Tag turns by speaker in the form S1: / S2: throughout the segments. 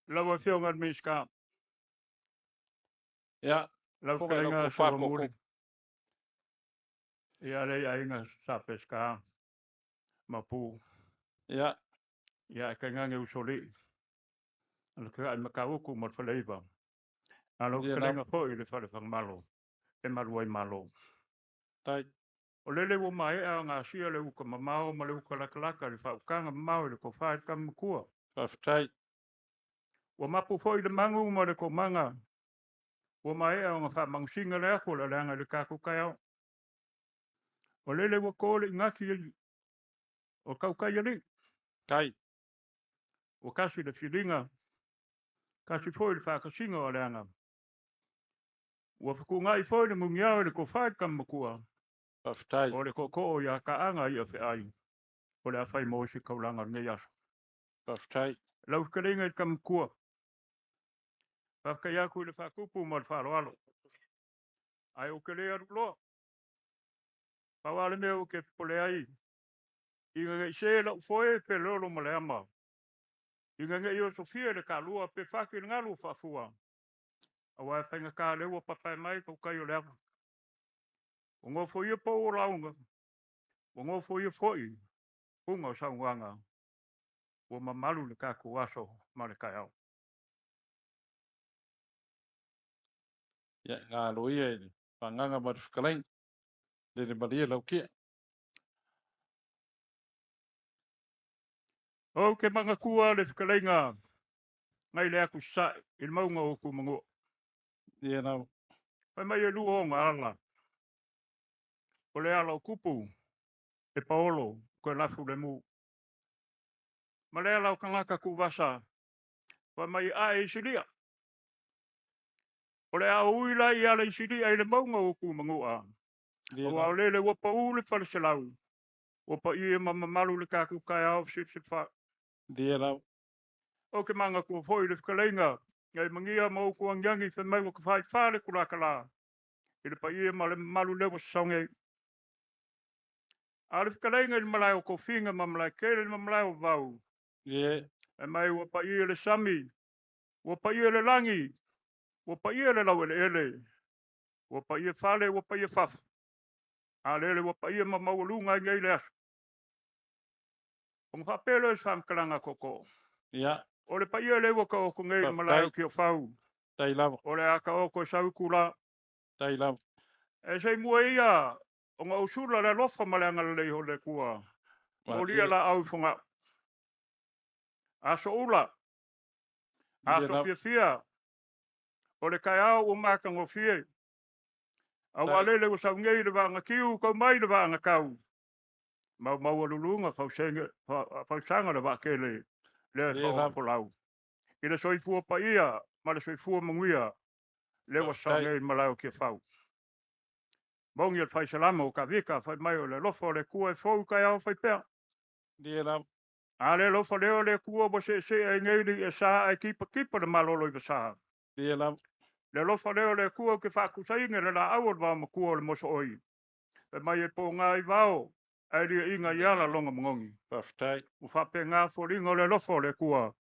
S1: Lau Afioga i le Minisita.
S2: Ia,
S1: Lau
S2: fofoga i lau
S1: fetalaiga
S2: tofa
S1: Solomuli.
S2: Tootoo.
S1: Ia le aiga Sa Peseta Maopu.
S2: Ia.
S1: Ia ae tainane Usoalii, le Toea'i Matautu ma le Faleiva. A o lau fetalaiga foi i le Falefagamalo e malu ai Malo.
S2: Tai.
S1: O lele ua maea ona asia le uta mamao ma le uta latalata i le faautaga mamao i le tofa i le tama matua.
S2: Faafetai.
S1: Ua mapu foi le magu ma le tomaga, ua maea ona faamanusina le afu o le aleaga i le tatou taeao. O lele ua to le igati o tautai alii.
S2: Tai.
S1: Ua tasi le filiga, tasi foi le faatasiga o aleaga. Ua fetuunai foi le muniao i le tofa i le tama matua.
S2: Faafetai.
S1: O le tootoo ia Taaga ia Feai, o le a fai mo isi taulaga o lenei aso.
S2: Faafetai.
S1: Lau fetalaiga i le tama matua, faafetai atu i le faatupu ma le faaaloalo, ae ou te le alu loa. Pau lava le mea ou te popole ai, ina ne i se lau foe pe lolo ma le ama, ina ne i osofia le taalua pe fati le galu o faafua, aua e faigata lea ua papae mai tautai o le ava. Ua nofoia pou o lauga, ua nofoia foi puga o saunoaga, ua mamalu le tatou aso ma le taeao.
S2: Ia, galo ia i le fagaga ma le fetalaiga, lele malie lau tia.
S1: Ou te manatua le fetalaiga nai le atu sasae i le mauga o Tumanua.
S2: Ia lau.
S1: Fai mai e lua ona ala. O le ala o tupu e paolo toe lafu le mu. Ma le ala o tagata tuuvasa fai mai ae i silia. O le a ui la i ala i silia i le mauga o Tumanua. Aua o lele ua pau le faleselau, ua paia ma mamalu le tatou taeao fesifesifa.
S2: Ia lau.
S1: Ou te manatua foi le fetalaiga nai magia ma utu agiagi fai mai ua tafaifa le tulatala i le paia ma le mamalu lea ua sasao nei. A o le fetalaiga i le malae o Tofiga ma Malaetele ma malae o Vavau, fai mai ua paia le sami, ua paia le lagi, ua paia le laueleele, ua paia fale, ua paia fafo, a lele ua paia ma maualuga ai nei le aso. Ona faapea lea o se faamatalaga tootoo.
S2: Ia.
S1: O le paia lea ua taoto nei i le malae o Tiafau.
S2: Tai lava.
S1: O le a taoto e sau i tula.
S2: Tai lava.
S1: E se i mua ia ona ou sula le alofa ma le agalelei o le Atua. Molia laau i Fogaa. Aso ula, aso fiafia, o le taeao ua matagofie. Aua lele ua sau nei le vaa na tiu kau mai le vaa na tau. Maumaualuluga fausaga o le vaatele lea e faaofolau. I le soifua paia ma le soifua manuia lea ua sao nei i le malae o Tiafau. Moni o le faisalama o Kavika fai mai o le alofa o le Atua e fou i taeao faipea. A le alofa lea o le Atua ua seesee ai nei le iasa ae tipatipa le malolo i vasa. Le alofa lea o le Atua ou te faatusaina i le laau o le vaomatua o le mosooi. Fai mai e poga i vao ae liaina i ala lona manogi.
S2: Faafetai.
S1: Ua faapena foliga o le alofa o le Atua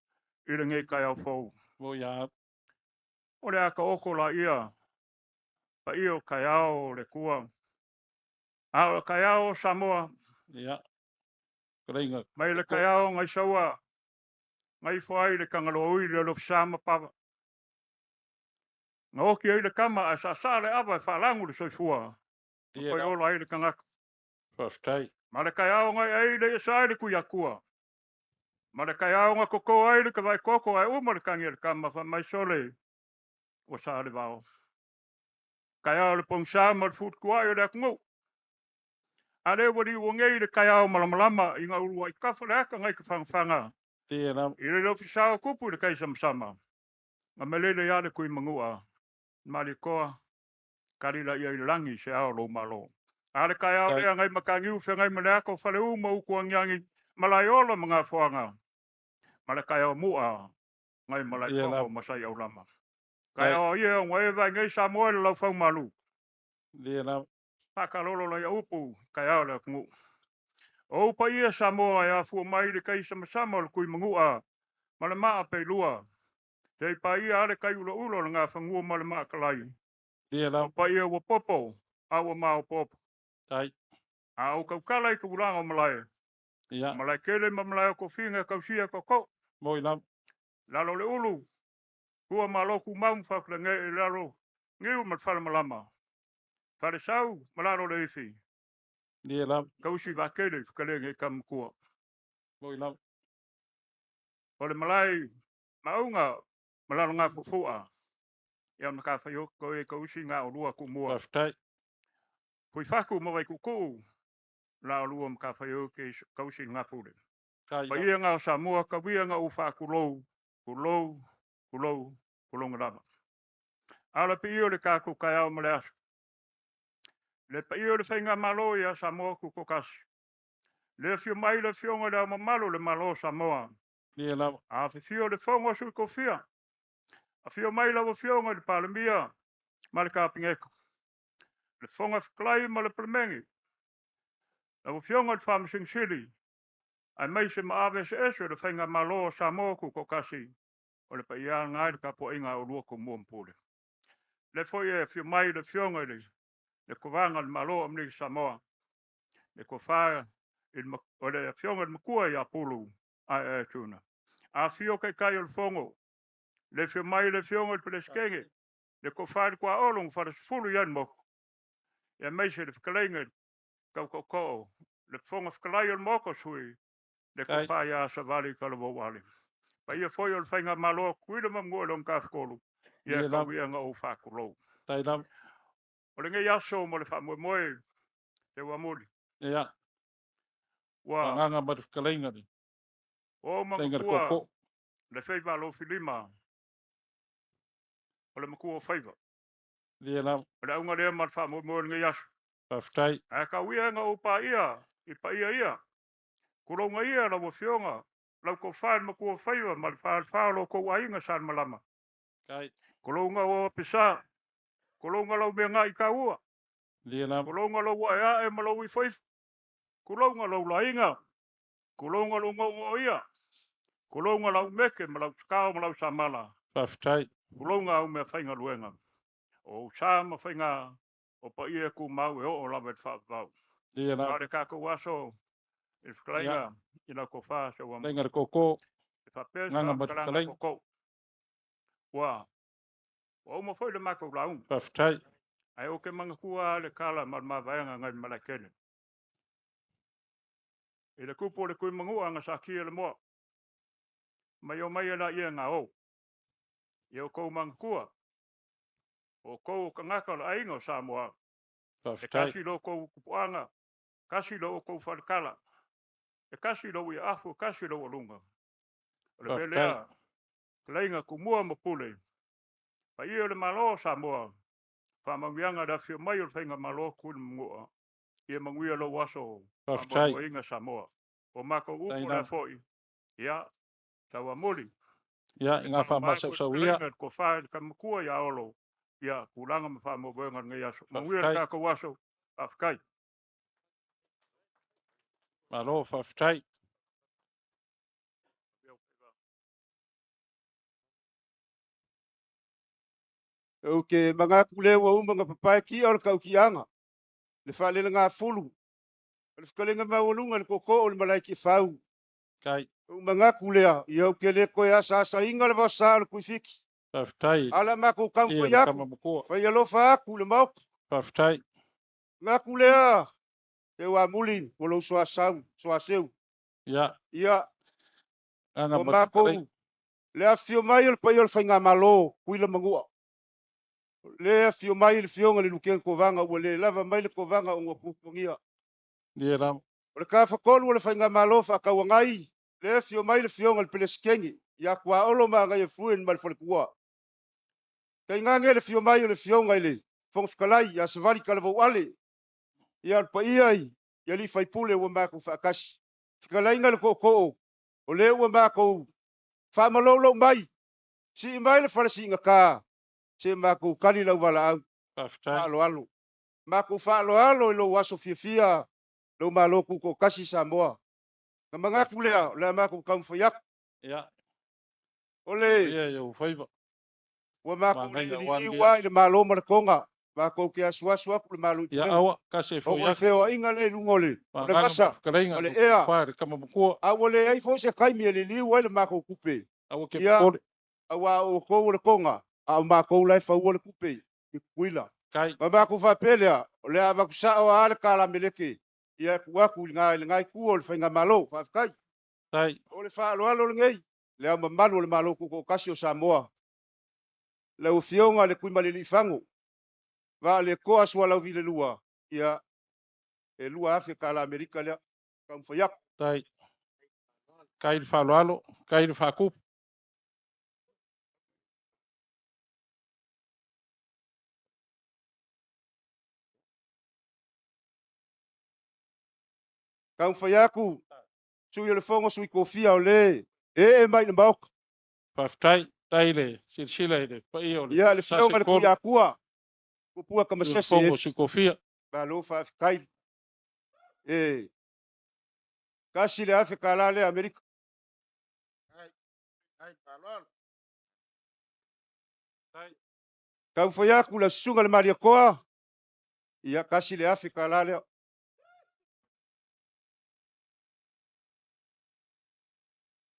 S1: i lenei taeao fou. O le a taoto laia paia o taeao o le Atua. A o le taeao o Samoa.
S2: Ia. Fetalaiga.
S1: Mai le taeao nai saua nai ifo ai le Tagaloaui le alofisa ma pava. Na oti ai le tama ae saasaa le ava e faalagu le soifua. Ma toe ola ai le tagata.
S2: Faafetai.
S1: Ma le taeao nai ai le iasa ai le Tuiatua. Ma le taeao na toto ai le tavaekoko ae uma le tagi a le tama fai mai sole ua sa le vao. Taeao o le pogisa ma le fututuai o le atunuu. A lea ua liua nei le taeao malamalama ina uluai tafa le ata nai tafagafaga i le lofisa o tupu i le taisamasama. Na melele ia le Tuimanua, Malietoa, kali laia i le lagi se ao o lou Malo. A le taeao lea nai Mataniu feagai ma le ata o Faleu ma utu agiagi ma Laeola ma Gafoaga, ma le taeao mua nai Malaefono ma Saiaulama. Taeao ia ua e vaai nei Samoa i le laufaumalu. Faakalolo laia upu taeao le atunuu. O ou paia Samoa e afua mai i le taisamasama o le Tuimanua ma le maa peilua. Te paia ale kai ula ula o le gafanua ma le maakalai.
S2: Lia
S1: O
S2: lava.
S1: paia ua popo, a ua maopoopo.
S2: Tai.
S1: A o kaukala i tulaga o malae.
S2: Ia.
S1: Malae tele ma malae o tofiga e tausia tootoo.
S2: Moi lava.
S1: Lalo o le ulu, tua malo tumau ma faafulegee i lalo niu ma le falemalama. Falesau ma lalo o le ifi.
S2: Lia lava.
S1: Tausi vaatele i fetalaiga i tama matua.
S2: Moi lava.
S1: O le malae maauga ma lalo gafuafua. Ia matafaioi e tausi ga olua tumua.
S2: Faafetai.
S1: Fuifatu ma Vaituutuu la olua matafaioi ke tausi le gapule.
S2: Tai lava.
S1: Paia ga o Samoa tauia ga ou faatulou, tulou, tulou, tulouna lava. A o le paia o le tatou taeao ma le aso. Le paia o le faigamalo ia Samoa Tutoatasi. Le afio mai le afioga i le Ao Mamalu o le Malo o Samoa.
S2: Lia lava.
S1: Afifio le Fono a Sui Tofia. Afio mai lau afioga i le Palemia ma le Kapeneta. Le Fofoga Fetalai ma le Palemene. Lau afioga i le Faamasino Sili, aemaise maave eseese o le faigamalo o Samoa Tutoatasi, o le paia lena i le tapuaiga a oulua Tumua ma Pule. Le foi e afio mai le afioga i le Kovana o le Malo o Amerika Samoa, le tofa i le o le afioga i le Matua ia Pulu Aeae Tuna. Afio Taitai o le Fono, le afio mai le afioga i le Peresetene, le tofa i le Tuaolo na falesefulu i ai le motu, aemaise le fetalaiga i le Tautautoo, le Fofoga Fetalai o le Maota o Sui, le tofa ia Savali Talavou Ale. Paia foi o le faigamalo a Tutuila ma Manua i lona tafatolu, ia
S2: Ia lava.
S1: tauia na ou faatulou.
S2: Tai lava.
S1: O lenei aso mo le faamoemoe te ua muli.
S2: Ia.
S1: Ua
S2: Faaagaga ma le fetalaiga le
S1: o
S2: fetalaiga le
S1: matua
S2: Tootoo.
S1: le faiva alofilima o le matua o faiva.
S2: Lia lava.
S1: O le auga lea ma le faamoemoe o lenei aso.
S2: Faafetai.
S1: Ae tauia na ou paia i paia ia. Tulouna ia lau afioga, lau tofa i le matua o faiva ma le falefa o lo outou aiga sa le malama.
S2: Tai.
S1: Tulouna o apesa, tulouna lau meagai taua,
S2: Lia lava.
S1: tulouna lou aeae ma lou ifoifo, tulouna lou laiga, tulouna lou gaogaoia, tulouna lau meke ma lau tatao ma lau samala,
S2: Faafetai.
S1: tulouna au mea faigaluega. O ou sa ma faiga o paia e tumau e oo lava i le faavavau.
S2: Lia
S1: A o
S2: lava.
S1: le tatou aso i le fetalaiga i lau tofa sa ua
S2: Fetalaiga le Tootoo.
S1: e faapea se
S2: Agaga ma le
S1: faamatalaga
S2: fetalaiga.
S1: tootoo. Ua uma foi le matou lauga.
S2: Faafetai.
S1: Ae ou te manatua lava le tala ma le mavaega nai le Malaetele. I le tupu o le Tuimanua na satia le moa. Mai o mai e laia ngā o. Ia outou manatua. O outou o tagata o le aiga o Samoa. E
S2: Faafetai.
S1: tasi lo outou tupuaga, tasi lo outou falekala. E tasi lou iaafu, e tasi lou aluga. O le mea
S2: Faafetai.
S1: lea, fetalaiga Tumua ma Pule. Paia o le Malo o Samoa, faamanuiaga le afio mai o le faigamalo Tutuila ma Manua. Ia manuia lou aso
S2: Faafetai.
S1: faamoemoeina Samoa. O matou
S2: Tai
S1: upu lea
S2: lava.
S1: foi, ia, tauamuli.
S2: Ia, i
S1: E
S2: ngā
S1: faaloma atu i le
S2: faamasausauia.
S1: fetalaiga i le tofa i le tama matua ia Olo, ia, tulaga ma faamoemoega o lenei aso. Manuia le
S2: Faafetai.
S1: tatou aso, faafetai.
S2: Malo, faafetai.
S3: Ou te manatu lea ua uma ona papae tia o le tautiaga, le faalelegafulu, o le fetalaiga maualuga i le tootoo o le malae tiafau.
S2: Tai.
S3: Ou manatu lea, ia ou te le toe asaasaina le vaosa o le Tuifiti.
S2: Faafetai.
S3: A o le a matou
S2: Ia
S3: taumafai
S2: le
S3: atu,
S2: tama matua.
S3: fai alofa atu i le Maota.
S2: Faafetai.
S3: Manatu lea, Teuamuli mo lou soasau, soaseu.
S2: Ia,
S3: Ia,
S2: agaga
S3: ua
S2: ma le fetalaiga.
S3: matou le afifio mai o le paia o le faigamalo, Tutuila Manua. Le afifio mai le afioga i le Lutena Kovana, ua le lava mai le Kovana ona ua puapuagia.
S2: Lia lava.
S3: O le tafatolu o le faigamalo faatauagai, le afifio mai le afioga i le Peresetene, ia Tuaolo ma Agaiafue ma le faletua. Tainane le afio mai o le afioga i le Fofoga Fetalai, ia Savali Talavou Ale, ia le paia i alii faipule ua matou faatasi. Fetalaiga le tootoo, o lea ua matou faamalolou mai, sii mai le fale siigata, se matou kali lau valaau.
S2: Faafetai.
S3: Faaaloalo. Matou faaaloalo i lou aso fiafia, lou malo tutoatasi Samoa. Na manatu lea, o le a matou taumafai atu.
S2: Ia.
S3: O le
S2: Ia i ou faiva.
S3: Ua makou le
S2: Manaia aua
S3: liliu
S2: lenei
S3: lava i
S2: aso.
S3: le Malo ma le Toga, matou te asuasu atu le Malo i
S2: Ia
S3: pulega.
S2: aua, tasi e
S3: O
S2: foi
S3: le
S2: atu.
S3: feoaiga lea i luga o le
S2: Faaagaga ma
S3: vasa
S2: fetalaiga
S3: ma le
S2: le
S3: ea,
S2: tofa i le tama matua.
S3: a ua leai foi se taimi e liliu ai le matou tupe.
S2: Aua te
S3: Ia,
S2: popole.
S3: aua o outou o le Toga, a o matou la e faua le tupe i Tutuila.
S2: Tai.
S3: Ma matou faapea lea, o le a avatu sao lava le kalameleke, ia tuu atu i lena itu o le faigamalo. Faafetai.
S2: Tai.
S3: O le faaaloalo lenei, le ao mamalu o le Malo Tutoatasi o Samoa, lau Afioga le Tuimalealiifano, Vaaletoa Sualauvi II, ia, e 2,000 tala Amerika lea, taumafai atu.
S2: Tai. Tai le faaaloalo, tai le faatupu.
S3: Taumafai atu, sui o le Fono Sui Tofia o le ee mai i le Maota.
S2: Faafetai, tai le silasila i le paia o le
S3: Ia, le Afioga i le
S2: Sase Kolo,
S3: Tuiatua, Tupua
S2: sui o le
S3: Tamasese
S2: Fono
S3: e
S2: Sui Tofia.
S3: Malo faafetai. E $1,000 lea Amerika. Taumafai atu la susuga i le Malietoa, ia $1,000 lea.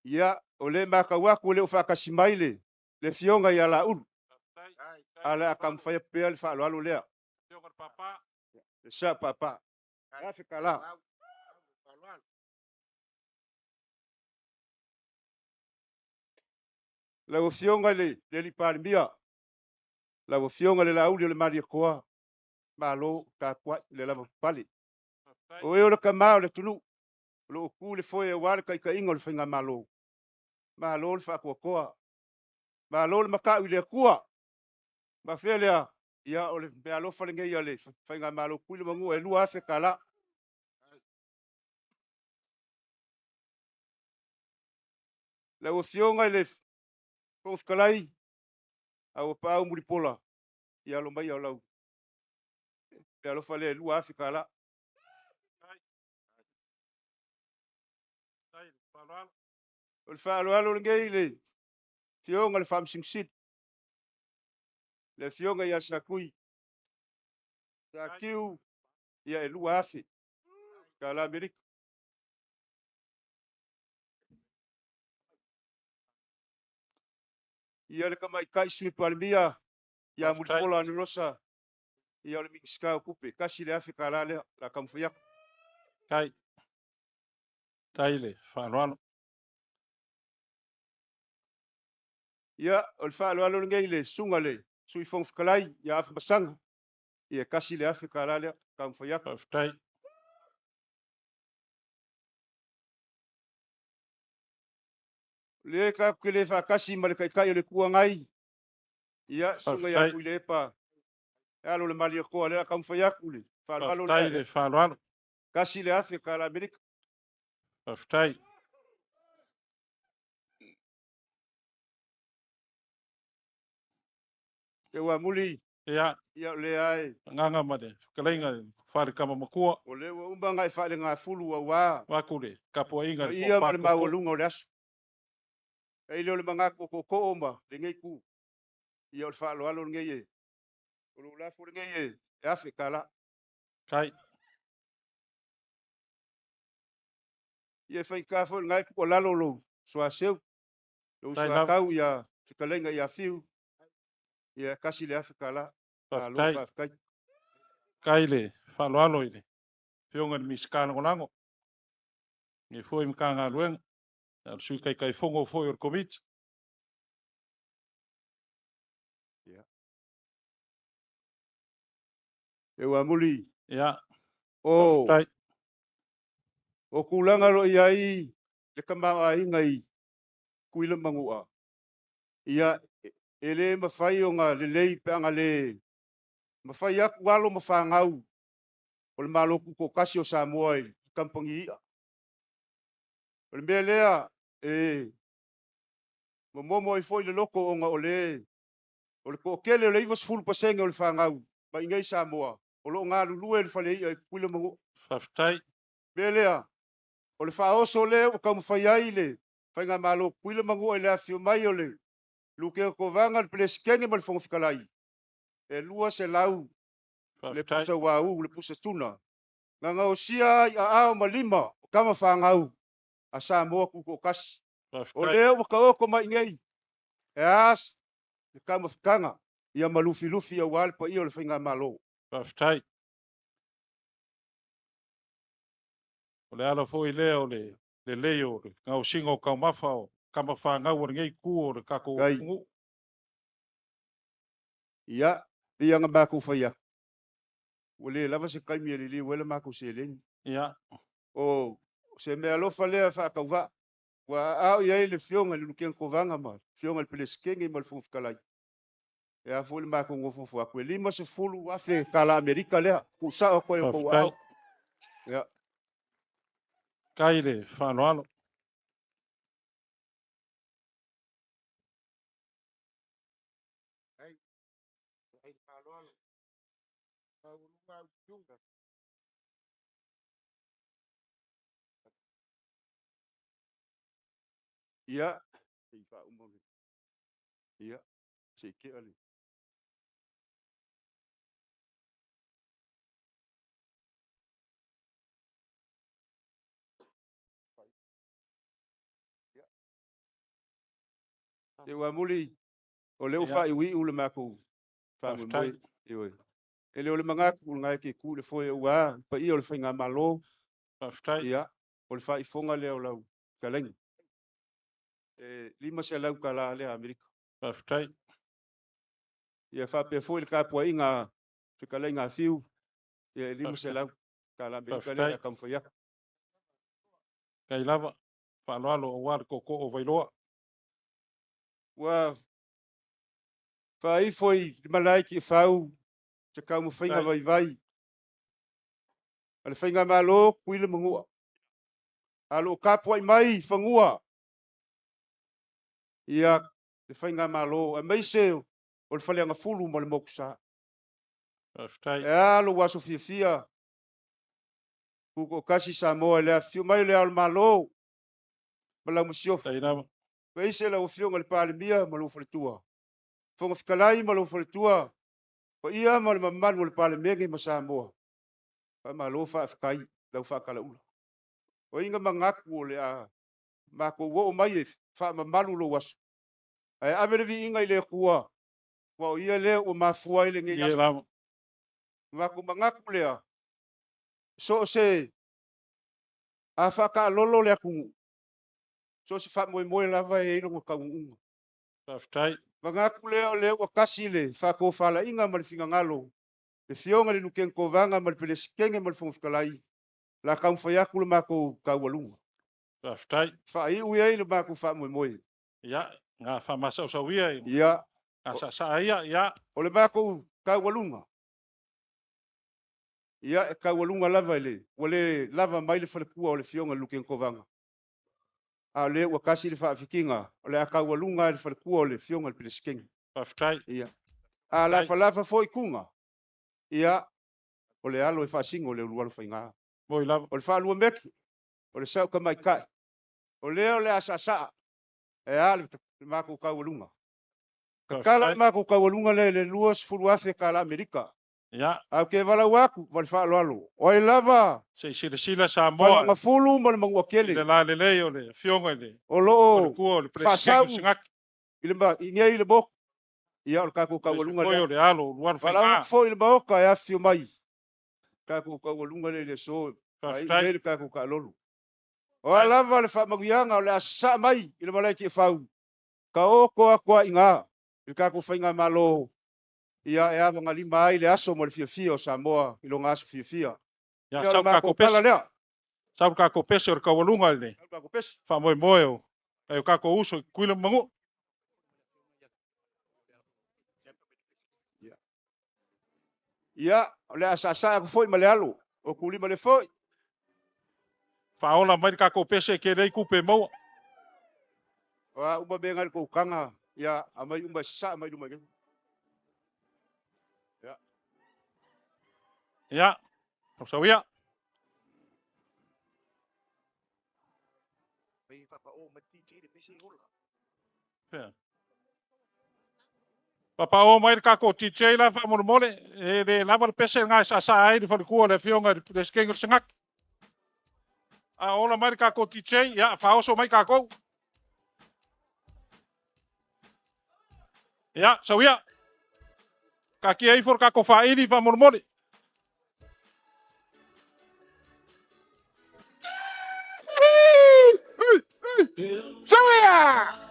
S3: Ia, o lea e matau atu e le o faatasi mai le Afioga ia Laulu, ae o le a taumafai atu pea le faaaloalo lea. Le sao papa, $1,000. Lau Afioga i le Palemia, lau Afioga i le Laauli o le Malietoa, malo tapuai i le lavapapale. O oe o le tama o le atunuu, o lo o tu i le foe aua le taitaiga o le faigamalo. Malo le faatoatoa, malo le matau i le Atua. Ma fea lea, ia o le meaalofa lenei a le faigamalo Tutuila ma Manua e $2,000. Lau Afioga i le Fofoga Fetalai, Auapaau Mulipola, ia alo maia o lau meaalofa lea e $2,000. O le faaaloalo lenei i le Afioga i le Faamasino Sili, le Afioga ia Satui, Satiu, ia e $2,000 Amerika. Ia le tamaitai Sui Palemia, ia Mulipola Anarosa, ia o le Minisita o Tupe, $1,000 lea, o le a taumafai atu.
S2: Tai. Tai le faaaloalo.
S3: Ia, o le faaaloalo lenei i le susuga i le Sui Fofoga Fetalai, ia Afamasaga, ia $1,000 lea, taumafai atu.
S2: Faafetai.
S3: O lea tatou te le faatasi ma le Taitai o le Itu Agai, ia, susuga ia
S2: Faafetai.
S3: Tuilaepa, le alo o le Malietoa, lea o le a taumafai atu le faaaloalo
S2: Faafetai
S3: lea,
S2: le faaaloalo.
S3: $1,000 Amerika.
S2: Faafetai.
S3: Ia muli,
S2: Ia,
S3: ia o lea e,
S2: agaga ma le fetalaiga i le tofa i le tama matua.
S3: O lea ua uma ona e faaalegafulu aua
S2: Vaeatu le tapuaiga i le
S3: paia ma
S2: toafa
S3: le
S2: tootoo.
S3: maualuga o le aso. E le o le manatu o tootoo ma lenei itu. Ia o le faaaloalo lenei e, o lou lafo lenei e $1,000.
S2: Tai.
S3: Ia e faigata foi lena e tuualalo lou suaseu, lou
S2: Tai lava.
S3: suatau ia fetalaiga ia Fiu, ia $1,000. Malo
S2: Faafetai.
S3: faafetai.
S2: Tai le faaaloalo i le Afioga i le Minisita Lagolago, lenei foi Matagaluega, a o le Sui Taitaifono foi o le Komiti.
S3: Ia. Ua muli.
S2: Ia,
S3: O,
S2: faafetai.
S3: o tulaga o lo o i ai le tamaoaiga i Tutuila ma Manua, ia e le mafai ona lelei pe ana le mafai atu alo ma fanau o le Malo Tutoatasi o Samoa i kamupani i'a. O le mea lea e momomo ai foi le loto ona o le o le toatele o le 90% o le fanau mai nei Samoa o lo o galulue i le fale i'a i Tutuila ma Manua.
S2: Faafetai.
S3: O le mea lea, o le faaoso lea ua taumafai ai le Faigamalo Tutuila ma Manua i le afifio mai o le Lutena Kovana, le Peresetene ma le Fofoga Fetalai, e 200 le
S2: Faafetai.
S3: pusa uauu, le pusa tuna, na gaosia ai aao ma lima o tama fanau a Samoa Tutoatasi. O
S2: Faafetai.
S3: lea ua taoto mai nei, e a le taumafataga ia ma lufilufi aua le paia o le Faigamalo.
S2: Faafetai. O le ala foi lea o le lelei o le gaosiga o taumafa o tama fanau a lenei itu o le tatou
S3: Kai.
S2: atunuu.
S3: Ia, pei ona matou fai atu, ua le lava se taimi e liliu ai le matou seleni.
S2: Ia.
S3: O se meaalofa lea faatauvaa, ua aao i ai le Afioga i le Lutena Kovana ma le Afioga i le Peresetene ma le Fofoga Fetalai. E a foi le matou nofonofo atu, e $50,000 tala Amerika lea, tuusao atu ai o outou
S2: Faafetai.
S3: aao. Ia.
S2: Faafetai le faaaloalo.
S3: Ia, se i faauma mai. Ia, se i tea le. Ia, ua amuli, o lea ua
S2: Ia.
S3: faaiuiu le matou faamoemoe.
S2: Faafetai.
S3: Ioe. E le o le manatu lena e te tu i le foe aua le paia o le Faigamalo.
S2: Faafetai.
S3: Ia, o le faaifoga lea o lau fetalaiga. E $500 tala lea Amerika.
S2: Faafetai.
S3: Ia faapea foi le tapuaiga a fetalaiga a Fiu, ia e $500 tala Amerika lea
S2: Faafetai.
S3: o le a taumafai atu.
S2: Faafetai lava. Faaaloalo aua le tootoo o Vailoa.
S3: Ua faaifo i le malae Tiafau se taumafaiga
S2: Faafetai.
S3: vaivai a le Faigamalo Tutuila Manua, a o lo o tapuai mai i fanua ia le Faigamalo, aemaise o le Faleagafulu ma le Motusa.
S2: Faafetai.
S3: E a lou aso fiafia, Tutoatasi Samoa i le afifio mai o le Ao o le Malo ma lau Masiofo.
S2: Faafetai lava.
S3: Aemaise lau Afioga i le Palemia ma lou faletua, Fofoga Fetalai ma lou faletua, paia ma le mamalu o le Palemene ma Samoa. Faamalo faafetai lau faatalaula. O ai na manatu o le a matou oo mai e faamamalu lou aso, ae ave le viiga i le Atua, aua o ia lea ua mafua ai lenei
S2: Ia
S3: aso.
S2: lava.
S3: Matou manatu lea, so o se a faataalolo le atunuu, so o se faamoemoe lava e i ai lona taunuuga.
S2: Faafetai.
S3: Manatu lea o lea ua tasi le faatofalaiga ma le finagalo, le Afioga i le Lutena Kovana ma le Peresetene ma le Fofoga Fetalai, o le a taumafai atu le matou taualuga.
S2: Faafetai.
S3: Faaiu i ai le matou faamoemoe.
S2: Ia, na faamasaosauia i
S3: Ia,
S2: na saasaa ia, ia.
S3: O le matou taualuga, ia e taualuga lava i le, ua le lava mai le faletua o le Afioga i le Lutena Kovana. A o lea ua tasi le faafitiga, o le a taualuga ai le faletua o le Afioga i le Peresetene.
S2: Faafetai.
S3: Ia. A lafalafa foi tuga, ia, o le alo e faasino le ulualo faiga.
S2: Moi lava.
S3: O le faalua meki, o le sau tamaitai, o lea o le a saasaa, e a le matou taualuga. Tatala le matou taualuga lea i le $20,000 tala Amerika.
S2: Ia.
S3: Ae ou te valaau atu ma le faaaloalo, o ai lava
S2: Se i silasila Samoa
S3: Faleagafulu ma le Manua
S2: i
S3: Tele
S2: le lalelei o le Afioga i le
S3: o lo o
S2: faletua o le Peresetene
S3: faasau
S2: o Sigati.
S3: i le i nei le motu, ia o le tatou taualuga
S2: Foi
S3: lea.
S2: o le alo o Lualu
S3: Valaau
S2: Faiga.
S3: atu foi i le Maota e afifio mai, tatou taualuga lea i le aso, faaiu
S2: Faafetai.
S3: nei le tatou taalolo. O a lava le faamanuiaga o le a sasaa mai i le malae Tiafau, taoto atu ai i ina i le tatou Faigamalo, ia e avagalima ai le aso ma le fiafia o Samoa i lona aso fiafia.
S2: Ia,
S3: Ia, o le
S2: sau
S3: matou
S2: tatou
S3: tala
S2: pese.
S3: lea.
S2: Sau tatou pese o le taualuga i le
S3: Sau tatou pese.
S2: faamoemoe o nai o tatou uso i Tutuila ma Manua.
S3: Ia, o le a saasaa atu foi ma le alo o Kulima le foi.
S2: Faaola mai le tatou pese e tele ai tupe e maua.
S3: O a uma mea ngai le koukaga, ia, aumai uma e sasaa mai luma i nei. Ia.
S2: Ia, sausau ia. Fea. Papao mai le tatou DJ la faamolemole, e le lava le pese lena e saasaa ai le faletua o le afioga i le Peresetene o le Senate. A ola mai le tatou DJ, ia faaoso mai tatou. Ia, sau ia. Taatia ifo le tatou faaili faamolemole.
S4: Sauia!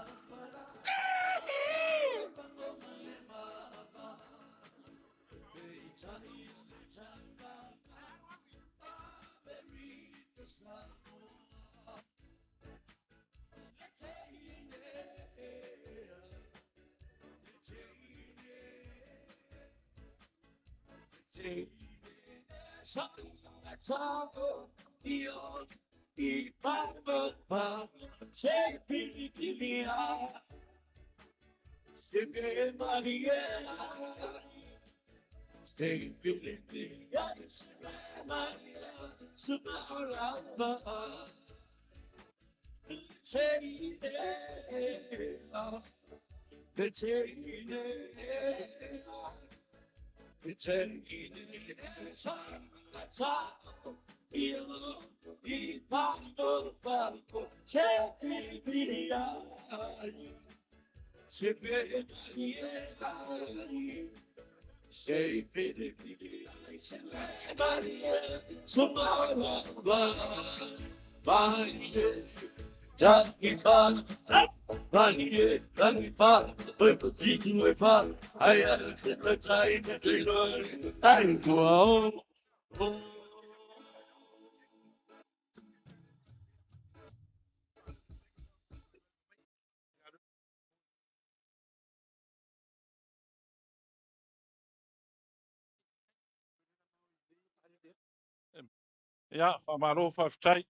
S2: Ia, faamalo faafetai.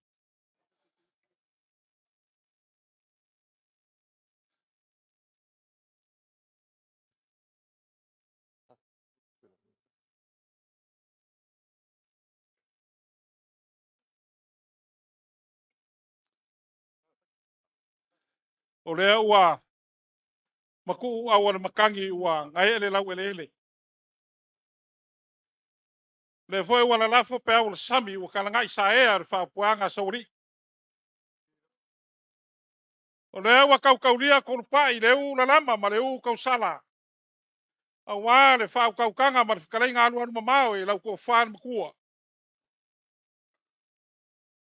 S2: O lea ua matuu au o le matagi ua gaee le laueleele. O lea foi ua lalafo peau o le sami ua talaga'i saea le faaupuaga a Saualii. O lea ua tautaulia tolupa'i le ū lalama ma le ū tausala, aua le faautautaga ma le fetalaiga alualumamao i lau tofa le Matua.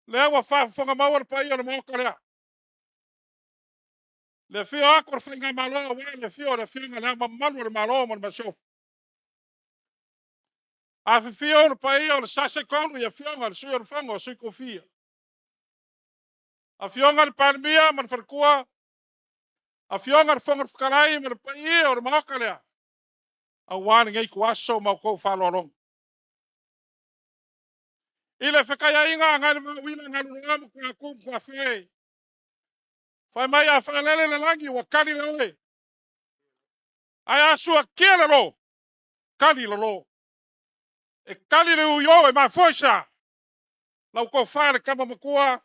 S2: O lea ua faafofoga maua le paia o le Maota lea. Le afio atu o le Faigamalo aua le afio o le Afioga i Le Ao Mamalu o le Malo ma le Masiofo. Afifio le paia o le Sasetolu i Afioga i le Sui o le Fono a Sui Tofia. Afioga i le Palemia ma le Faletua, Afioga i le Fofoga Fetalai ma le paia o le Maota lea, aua lenei ituaso ma outou faaaloaloga. I le fetaiaiga nai le Vaauila Galuloa ma Tuatu ma Tuafoe, fai mai a faalele le lagi ua kali le oe, ae a suakia le lo, kali le lo. E kali le uio e mafua i sa, lau tofa le tama matua,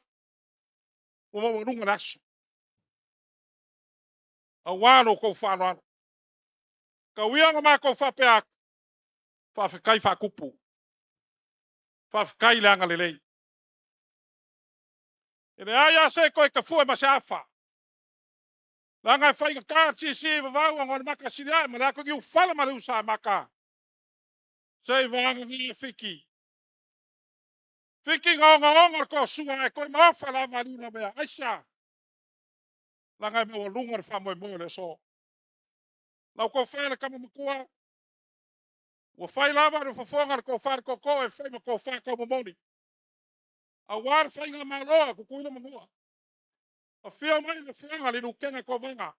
S2: ua maualuga le aso. Aua lo outou faaaloalo. Tau ia ona matou faapea atu, faafetai faatupu, faafetai le agalelei. E leai lava se toe tafue ma se afa. Leaga e faigata le siisii vavau ona o le mata siliae ma le ato niufala ma le usamata. Se i vaagaga fiki. Fiki na ogaoga o le toasua ae toe maofa lava a liulavea. Aisea? Leaga e maualuga le faamoemoe o le aso. Lau tofa le tama matua, ua fai lava le fofoga le tofa le tootoo e fai ma tofa taumomoli. Aua le faigamalo a Tutuila ma Manua. Afio mai le afioga i le Lutena Kovana.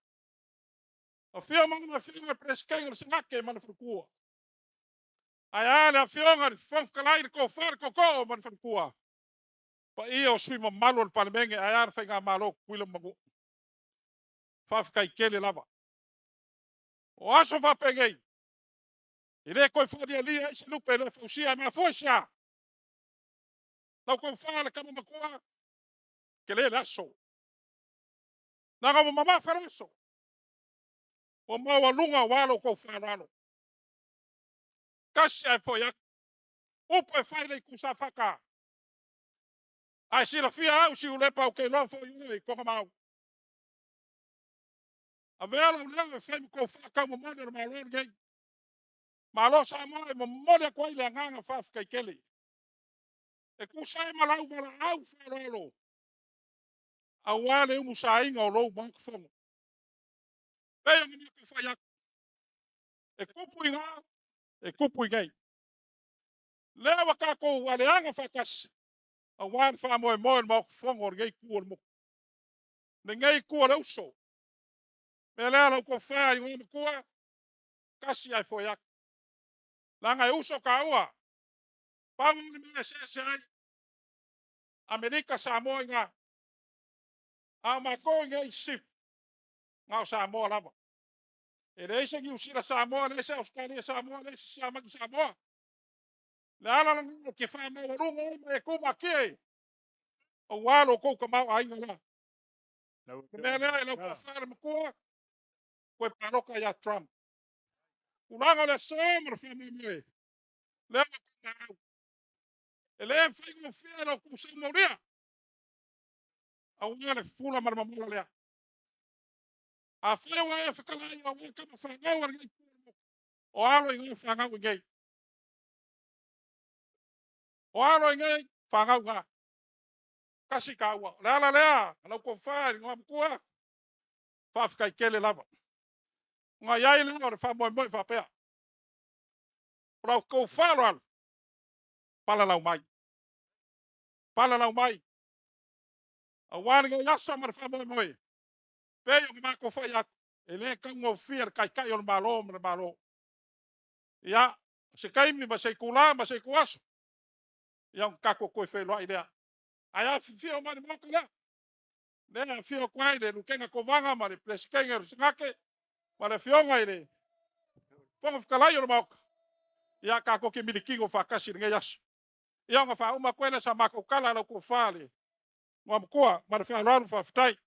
S2: Afio mai le afioga i le Peresetene o le Senate ma le faletua. Ae a le afioga i le Fofoga Fetalai, le tofa le tootoo ma le faletua. Paia o sui usufono mamalu o le Palemene, ae a le faigamalo a Tutuila ma Manua. Faafetai tele lava. O aso faapenei, e le toe faalialia ai se lupe e le fausia e mafua i se a? Lau tofa le tama matua, tele le aso. Leaga ua mamafa le aso, ua maualuga aua lo outou faaaloalo. Tasi ae foi atu, upu e fai i le itu Safata, ae silafia au Siulepa ou te iloa foi oe i Togamau. Avea lou leo e fai ma tou faataumomoli o le Malo lenei. Malo Samoa e momoli atu ai le agaga faafetai tele. E tusa ai ma lau valaau faaaloalo aua le umusaina o lou Maota Fono. Pei ona matou fai atu, e tupu i ina, e tupu i inei. Lea ua tatou aleaga faatasi aua le faamoemoe o le Maota Fono o lenei itu o le motu, lenei itu o le uso. O le mea lea lau tofa i le igoamatua, tasi ae foi atu. Leaga e uso taua, pau lava le mea e eseese ai, Amerika Samoa i ina, a o matou i inei i Sisifo, na o Samoa lava. E leai se Niu Sila Samoa, leai se Ausetalia Samoa, leai se Siamani Samoa. Le ala lena ou te faamaualuga ai ma e tumatie aua lo outou tamaoaiga lea.
S1: Lau
S2: Le mea
S1: Afioga i le
S2: lea i lau
S1: Minisita.
S2: tofa le matua, toe palota ia Trump. Tulaga o le aso ma le faamoemoe, lea ua tumaau. E le faigofie lo outou saumaulia aua le fula ma le mamola lea. Afai ua e fetalai aua tama fanau a lenei itu o le motu, o alo i ina fanau i inei. O alo i inei, fanau i ina. Tasi taua. O le ala lea, lau tofa i le igoamatua, faafetai tele lava. Ona i ai lea o le faamoemoe faapea. O lau tou faaaloalo, palalau mai. Palalau mai. Aua lenei aso ma le faamoemoe, pei ona matou fai atu, e le taugofie le Taitai o le Malo ma le Malo. Ia, o se taimi ma se itula ma se ituaso, ia ona tatou toe feiloai lea. Ae afifio mai le Maota lea, lea e afio atu ai le Lutena Kovana ma le Peresetene o le Senate ma le Afioga i le Fofoga Fetalai o le Maota, ia tatou te milikino faatasi i lenei aso. Ia ona faauma atu ai lea o sa matou tala lau tofa i le Igoamatua. Ma le faaaloalo, faafetai.